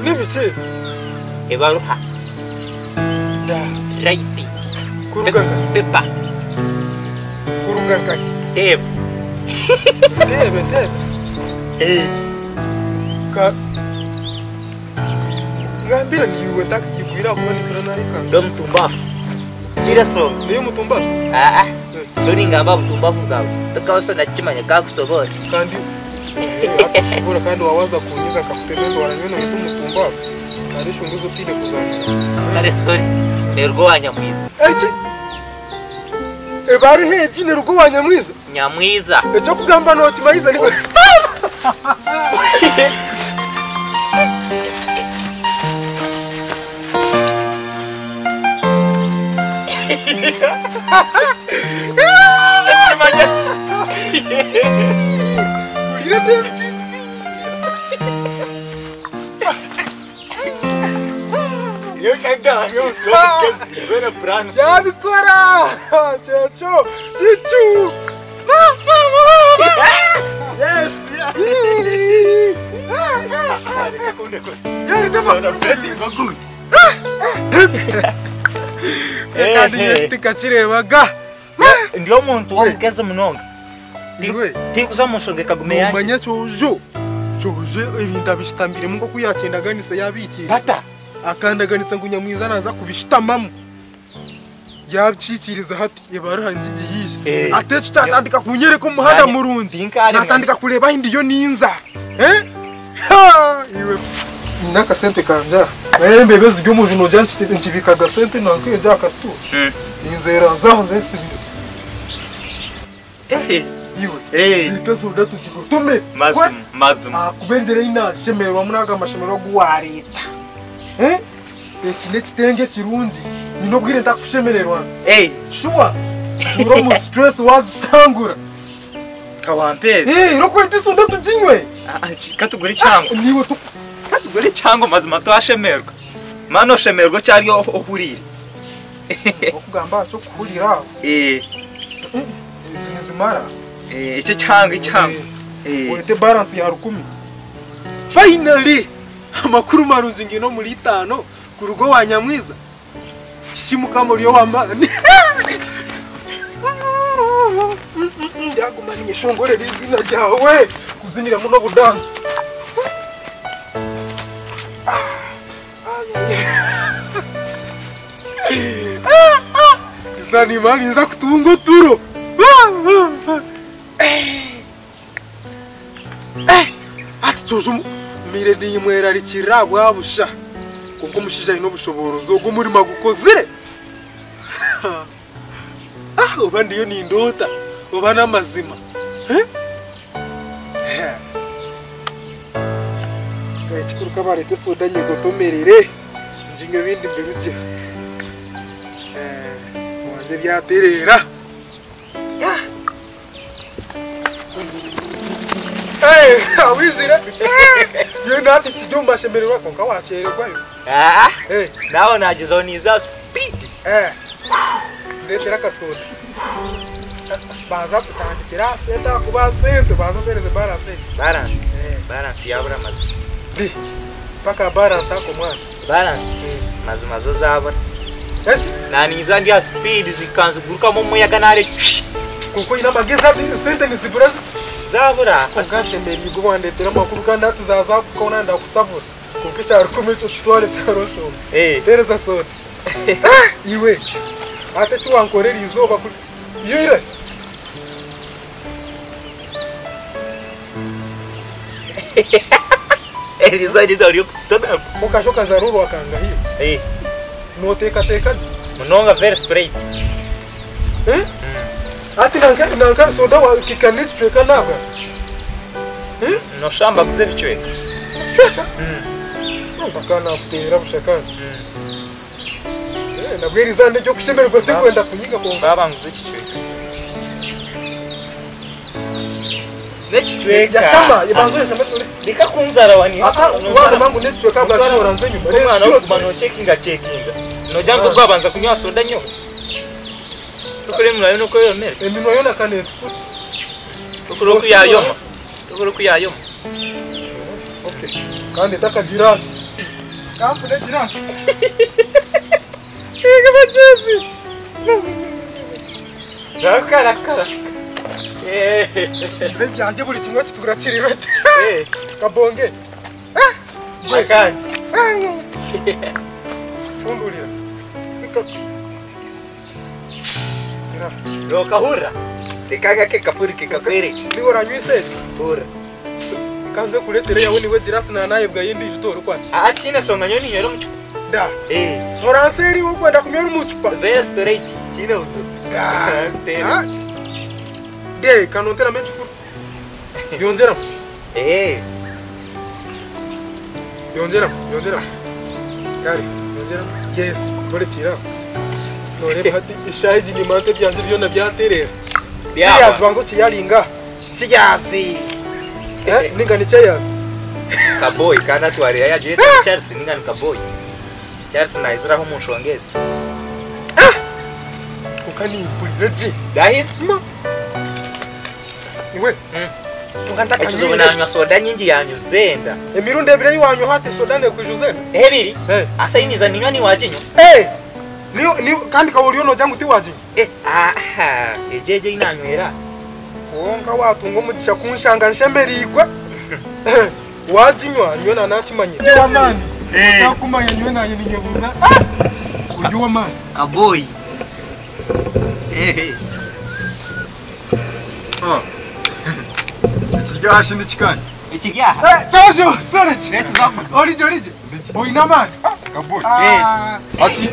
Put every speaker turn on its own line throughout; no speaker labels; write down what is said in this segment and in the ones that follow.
Nibiki?
Ebaruha.
Da.
Right.
Kuruga nkahi?
Paper.
Kuruga nkahi?
Teebe.
Nteebe, nteebe.
Eh.
Ka Ngambira niiwe ntakugigwire ahakuba nimpurira nayekanga.
Ndi omutumbafu. Kira songa.
Niiwe mutumbafu?
Aa. Tori ngamba butumbafu bwawe. Tokabaasa nakukimanya kakusobora.
Kandi akusobora kandi wawaza kunyiza nkakutema endwara nyowe noyeta omutumbafu. Kandi eshunga ezi otiine kuzanira.
Kare sorry. Neruga owa Nyamwiza.
Eki? Ebaruha egi neruga owa Nyamwiza?
Nyamwiza.
Ekyokugamba nokimanyiza niko. Yabikora! Kyekyo! Kicu! Kandi nyowe tikakireebaga.
Ndi omuntu w'omugezi munonga.
Iwe.
Tinkuza omu nshonga ekagume yangye.
Nomanya Kyojo. Kyojo ebintu abishitambiremu nk'oku yakyendaganisa yabiikiriza.
Bata.
Akandaganisa ngu Nyamwiza naaza kubishitamamu. Yabikiikiriza hati ebaruha ngigiyiije.
Eh.
Ate ekyo kyatandika kunyereka omuhanda
Nanye-
murungi.
Tinkari
Natandika kureeba ahi ndiyo ninza. Eh? Ha! Iwe nyine akasente kangye aha. Naye embeebe ziri omu nju nogira nkibiika agasente nanka egyo aha kasituuru. Ninzeera nzaho nzesibire.
Eh.
Iwe.
Eh.
Reeta esoda tugigotome.
Mazima, mazima.
Ahakuba engyera ei naashemererwamu n'aga mashemererwa agu waareeta. Eh? Eki n'ekitenge kirungi. Nyine obwire ntakushemererwa.
Eh.
Shuwa. Tuura omu stress waazisangura.
Kawampezi.
Eh, rokweta esoda tuginywe.
Katugure ekyango.
Niiwe tu
Katugure ekyango mazima twashemererwa. Maana oshemererwa okyari ohuriire.
Okugamba aha ky'okuhurira aho.
Eh.
Ezi nizimara.
Eh, ekyo ekyango ekyango. Eh.
Orete balance ya 10. Finally! Amakuru marungi ngine omuri 5 kuruga owa Nyamwiza. Shi Mukama ori ow'amaani. Ndaguma ninyeshongorera eiziina ryawe kuziniramu n'obudansi. Zanima ninza kutunga oturo. Ati Kyojo mire nimwerarikirira bwabusha. Kwonka omushaija aine obushoboorozi ogwo omurimo agukozire. Ah, oba ndiyo nindoota, oba n'amazima. Eh? Ekikuru kabareeta esoda nyegotomerere, nginywe ebindi mbirugye. Wangye byatereera. Eh, wijire. Yo nati kiri omu mashemererwa kwonka wakyererwayo.
Ah.
Eh.
Nawe nagizaho niza speed.
Eh. Ndeetera akasoda. Baza kutandikira aha sente ahakuba aha sente baza mpereze balance egi.
Balance.
Eh.
Balance yabura mazima.
Bi. Paka balance ako mwana.
Balance. Mazima zo zabura.
Eki?
Naniza ndi aha speed zikanzigurukamu omuyaga nare.
Kwonka oine amagezi ati sente nizibura ziti.
Zabura.
Kwonka nshemereirwe wandetera amakuru kandi hati zaza kukona ndakusabura. Kwonka ekya 10 ekyo kitware tihariho nshonga.
Eh.
Tereza soda. Iwe. Ate eki wankorera eizooba kuri. Yoire.
Eriza riza ori okusoma.
Okashoka zarurwa wakangahiyo.
Eh.
Noteekateeka gye.
Munonga very straight.
Eh? Ati nanka soda wa kikane ekicweka nabwa. Eh?
Noshamba guze ebicweka.
Ebicweka? Mpaka nakuteera busha kandi. Eh, nabwo eriza n'eryokushemererwa tinkwenda kunyiga kwonka.
Baba nguze ekicweka. N'ekicweka.
Yashama, banza oyashame tore.
Reka kunzara wani.
Ata wagamba ngu n'ekicweka bwakyo oranze enyuma.
Omwana wokuguma nocekinga cekinga. Nogira ngu gwabanza kunywa soda nyowe. Tukure eminwa yoona oku eyomire.
Eminwa yoona ka neetukura.
Tukure oku yayoma. Tukure oku yayoma.
Kandi takagirasi. Kampune girasi.
Rakara kara.
Byanje buri kimwe kitugura kiri ready. Kabonge.
Akandi.
Fundulira.
Rokahura. Tekaga ke kafuri ke kakwere.
Niwe oranywise.
Hura.
Kaze kuletere yawe niwe girasi na naye bwa yindi jitoro kwani.
Achine songa nyoni nyoro muchupa.
Da. Oranseri ukwenda kumyora muchupa.
Very straight. Chine uzu.
Da. De kanontera menshi furu. Yonjera. Yonjera, yonjera. Kare, yonjera. Yes, bore kira. Nore hati ishaji ni mante byanje byona byaterera. Cheers banzo kiyaringa. Cheers. Ninga ni cheers.
Kaboy kana twari ya jeta Charles ninga ni kaboy. Charles na izraho munshongezi.
Ukani mpuliraji.
Dahi?
Iwe. Tukantaka
ekizobona nywa soda nyingi yanyu zenda.
Emirundi ebiri wanyu hati soda ne kwijuzenda.
Ebiri? Asa iniza ninywa ni wajinyo.
Ni kandi kawuriyo no jangu tiwaji.
Aha, ejeje inanywera.
Wonka watunga omugisha kunshanga nshemerigwe. Wajinywa nywe na nakimanye. Wamani. Nakumanya nywe naye ninyebuza. Uyu wamani.
Kaboy.
Ikiryaha shindi kikanye.
Ikiryaha?
Cyojo, sore. Orije orije. Oyina amani.
Kaboy.
Ati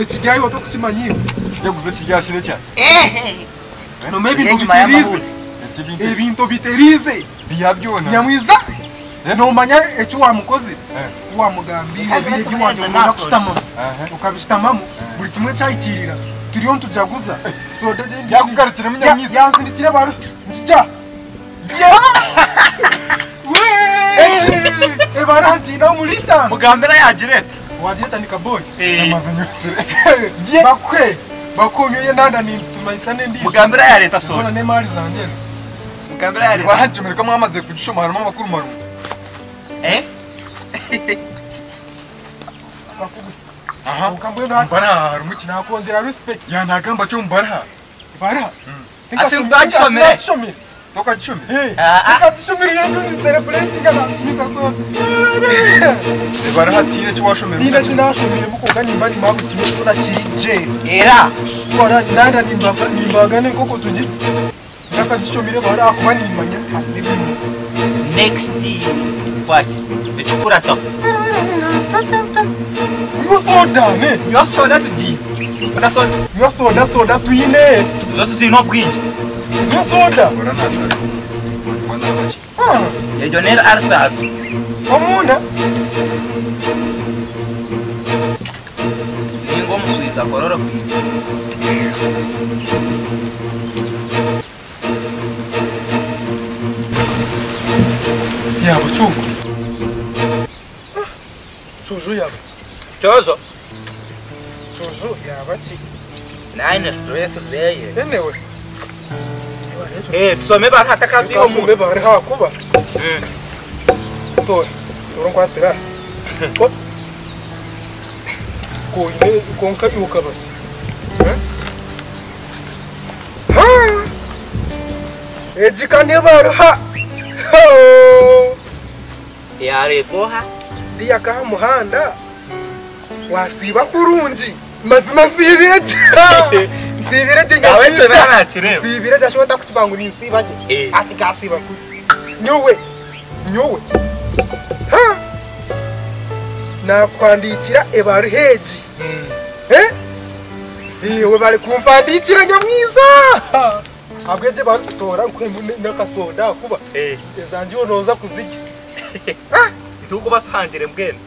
ikiryaha iwe tokukimanyire.
Ikiryaguzo kiryaha shindi cyane.
Nome ebintu biterize. Ebintu biterize.
Biha byona.
Nyamwiza. Nomanya eki wamukoze. Wamugambire ebintu wanje ugomba kushitamamu. Ukabishitamamu buri kimwe cyayikirira. Turiyo ntujaguza. Soda je
yakugarukira munyamwiza.
Yanzindikire baru. Nkijya. Ebaranjina umulita.
Mugambira yagireta.
Wagireta ni kaboy.
Namaze nyure.
Bakwe. Bakonyoye nanda ni tumayisa ndi.
Mugambira ya leta soda.
Sona ne mali zanje.
Mugambira ya leta.
Baranjumirwa mwamaze kugishoma harimo amakuru maru.
Aha.
Mbara harimo iki
nakonzera respect.
Ya nagamba cyo mbara.
Mbara.
Ase mutagishomere.
Tokagishomere.
Tukagishomere yendo ni celebrate kana misaso.
Ebara hatire cyo washomere.
Tine cyo nashomere muko kandi mbari mabu kimwe tuna kije.
Era.
Twara nanda nimbaga nimbagane koko tugi. Nakagishomere bara akuba nimanya.
Next what? Echukura to.
Nywa soda ne.
Nywa soda tugi. Ona soda.
Nywa soda soda tuine.
Zote zino bwingi.
Nywa soda.
Yejonera arsas.
Omunda.
Ningo musuiza kororo kwine.
Yaba chungu. Jojo yaba.
Jojo.
Jojo yaba ki.
Nine stress zeye.
Anyway.
Tusome bara hataka
biho mu bari hakuba. Tor. Tor nkwatira. Ko. Ko ine konka yuka basi. Ha. Ejikane bar ha. Ho.
Yare koha.
Ndiya ka muhanda. Wasiba kurungi. Mazima sibire. Sibire je
nyamwiza.
Sibire je ashobora kukibangu ni siba je. Ati kasiba ku. Nyowe. Nyowe. Ha. Nakwandikira ebari heji. Iwe bari kumfandikira nyamwiza. Abweje barutora nakasoda kuba. Ezanje onoza kuziki.
Ntuko batangire mbwene.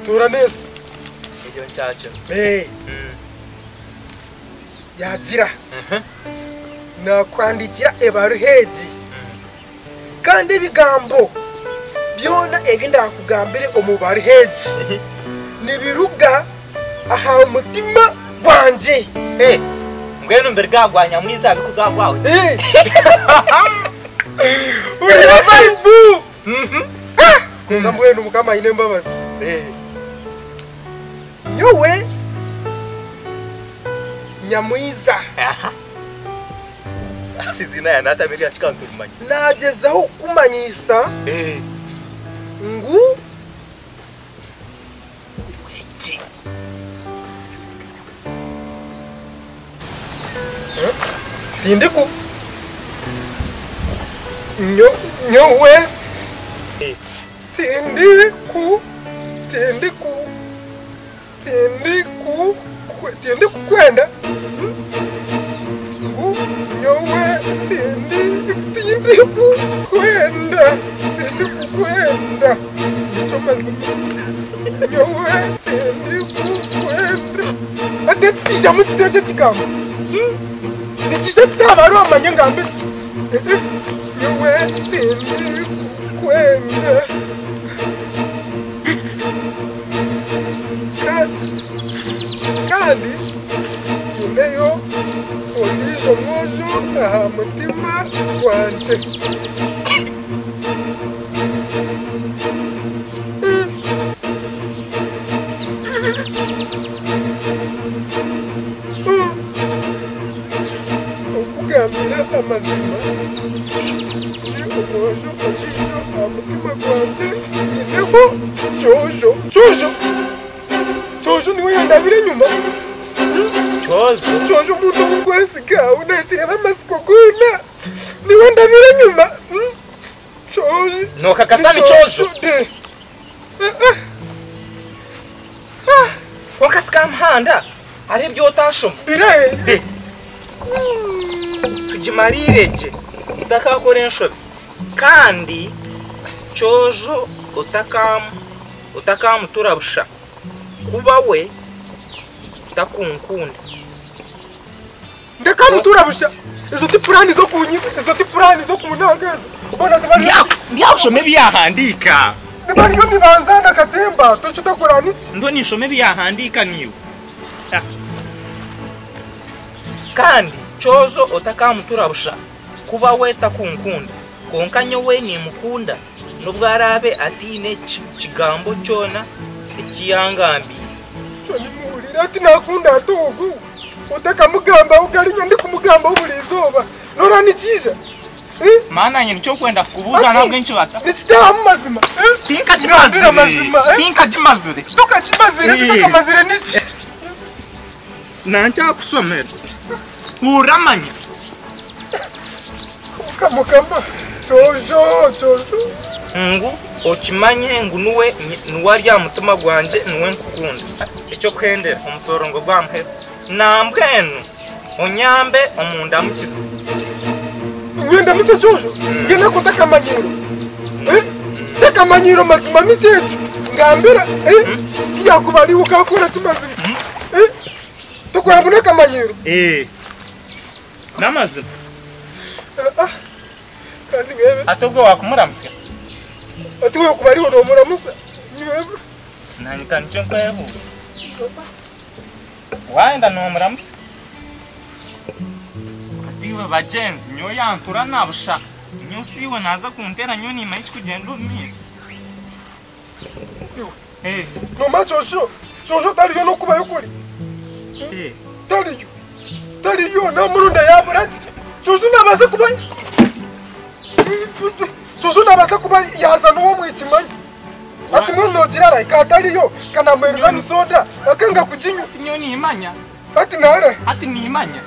Tora neza.
Ejo ncaca.
Yagira. Nakwandikira ebaru heji. Kandi ebigambo byona ebi ndakugambire omubari heji. Nibiruga aha mutima gwanje.
Mbwene mbere gagwa nyamwiza bikuzagwawe.
Uri vibe. Kwonka mbwenu Mukama aine embabazi. Nyowe Nyamwiza. Naagyezaho kukumanyisa ngu. Tindiku. Nyowe. Tindiku. Tindiku. Tindiku. Tindikukwenda. Ngu nyowe tindi tindikukwenda. Tindikukwenda. Nikyo mazima. Nyowe tindikukwenda. Ate tikijamu kiti ekyo ekigambo. Nikija kitaaba hariho manye ngambe. Nyowe tindikukwenda. Kandi nyineyo ondiijo mwojo aha mutima gwangye. Okugambira amazima, ndi omwojo ondiijo aha mutima gwangye nyineho Kyojo. Kyojo! Kyojo niwe yandabire enyima.
Kyojo?
Kyojo omuntu ou nkwesiga, ou naitireho amatsiko goona, niwe andabire enyima. Kyojo.
Nookakasa ni Kyojo? Kwonka si kamuhanda, hariho ebi otaashoma.
Birahe?
Tugimariire gye, tutakaakora enshobe. Kandi Kyojo otakamutura busha, kuba we takunkunda.
Ndakamutura busha? Ezo ti puraani z'okunyi, ezo ti puraani z'okunanga ezo. Bona zibari.
Ndyakushoma ebi yaahandiika.
Nibariyo nibanzaana katemba, tokitakora niki?
Ndo ninshoma ebi yaahandiika niiwe. Kandi Kyojo otakamutura busha, kuba we takunkunda. Kwonka nyowe nimukunda, n'obu araabe ataine kigambo kyona eki yangambiire.
Kyo nimuhurira ati nakunda ata ogu, otakamugambaho garinya ndikumugambaho buri izooba, noreeba nikiija?
Maana nanye nikyo nkwenda kukubuuza ahabw'enki bata.
Nikitahamu mazima?
Tinkagimazire. Tinkagimazire.
Tokagimazire, titokamazire niki?
Nankyakushomera. Hurira manya.
Mukama, Kyojo, Kyojo.
Ngu okimanye ngu nuwe nuwe ari aha mutima gwangye nuwe nkukunda. Eky'okuhendera omusorongo gw'aha muheru. Nambwenu onyambe omu ndamukize.
Nyowe ndamutse Kyojo? Mbwenu ako t'akamanyiiro? T'akamanyiiro mazima niki ekyo? Ngambira, tiyakuba ariiwe okaakora ki mazima? Tokureba ngu n'akamanyiiro?
N'amazima.
Kandi ngeebe.
Hati obwo wakumuramutsya?
Hati we kuba ariiwe noomuramutsya?
Naanye ka nikyo nkwebuuza. Waayenda noomuramutsya? Hati iwe bagyenzi, nyowe yantura na busha. Nyowe si iwe naaza kunteera nyowe niimanya ekirikugyenda omu maisho.
Iwe, noomanya Kyojo, Kyojo tariyo n'okubayo kuri. Tariyo. Tariyo naamurunda yaabura ati Kyojo naabaasa kuba Kyojo naabaasa kuba yaaza n'ow'omwishiki manya. Ati mbwenu noogira arahi ka atariyo ka naamuheereza ni soda akanga kuginywa.
Hati nyowe niimanya.
Hati naarahi?
Hati niimanya.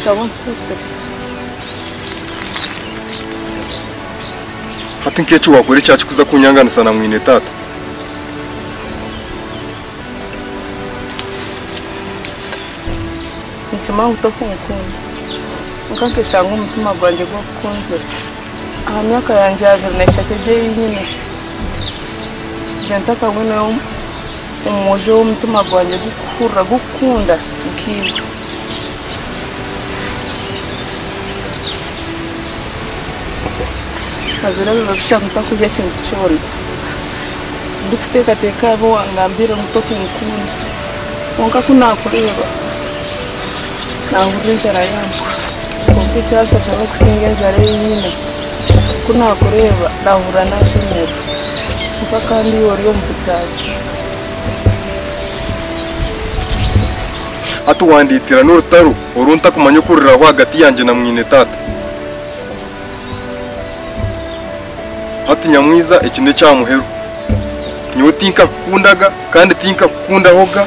Ninkushaba onsaasire.
Hati nk'eki wakora ekyakikuza kunyanganisa na mwine taata.
Ninkimanya ngu tokunkunda. Kwonka nkeshanga omutima gwangye gwakukunzire. Aha myaka yangye 23 egi ei nyine, ngira ntakabwineho omwojo ou omutima gwangye gurikuhurira gurikukunda nkaiwe. Mazire ebiro bishatu ntakurya kintu kyona, ndikuteekateeka aha bi wangambiire ngu tokunkunda. Kwonka ku naakureeba, naahurira enjara yampwa. Kwonka ekyanshasha n'okusinga enjara ei nyine. Ku naakureeba, naahurira naashemererwa. Kwonka kandi iwe ori omu busaasi.
Hati wandeetera n'orutaro oru ntakumanya oku rurahwa ahagati yangye na mwine taata. Hati Nyamwiza eki n'ekya muheru. Nyowe tinkakukundaga kandi tinkakukundahoga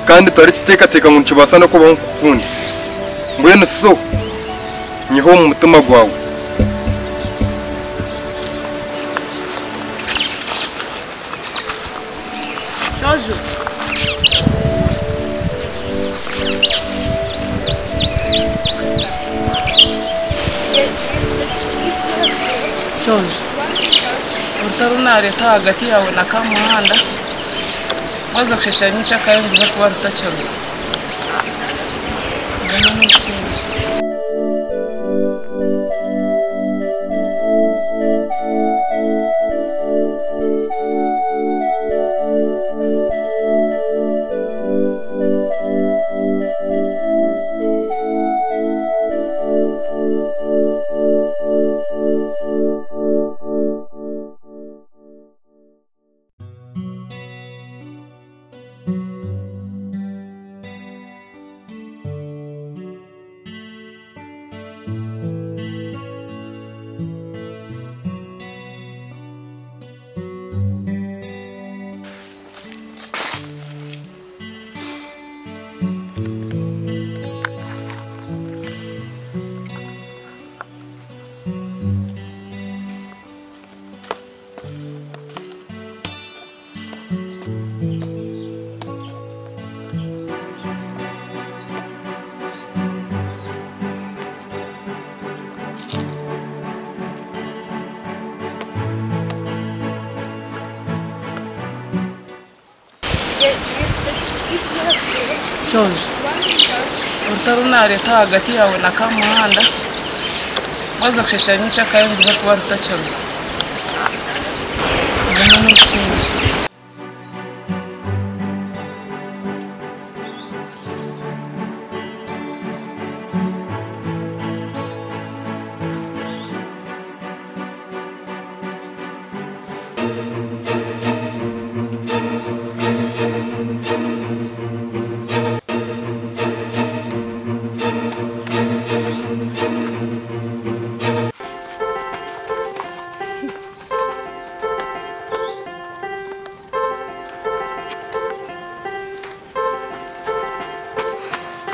kandi tarikiteekateeka ngu nikibaasa n'okubaho nkukunde. Mbwenu so nyiha omu mutima gwawe.
Jojo. Jojo. Orutaro naareeta ahagati yaawe na Kamuhanda, waaza kushesha nyenkyakare niruza kuba rutakiriho. Mbwenu n'obusingye. Jojo. Orutaro naareeta ahagati yaawe na Kamuhanda, waaza kushesha nyenkyakare niruza kuba rutakiriho. Mbwenu n'obusingye.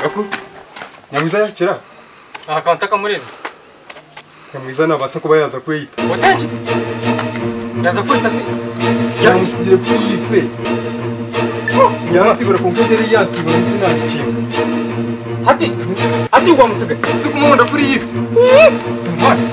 Aku, Nyamwiza yakira?
Akantu akamurebe.
Nyamwiza nabaasa kuba yaaza kweyita.
Otenki? Yaza kweyita si?
Yamusigire kuri iyi fe. Yansibura kwonka egyo eri yansibura nti nagikinga.
Hati, hati wamusiga.
Sikumunda kuri iyi fe.
Mwana.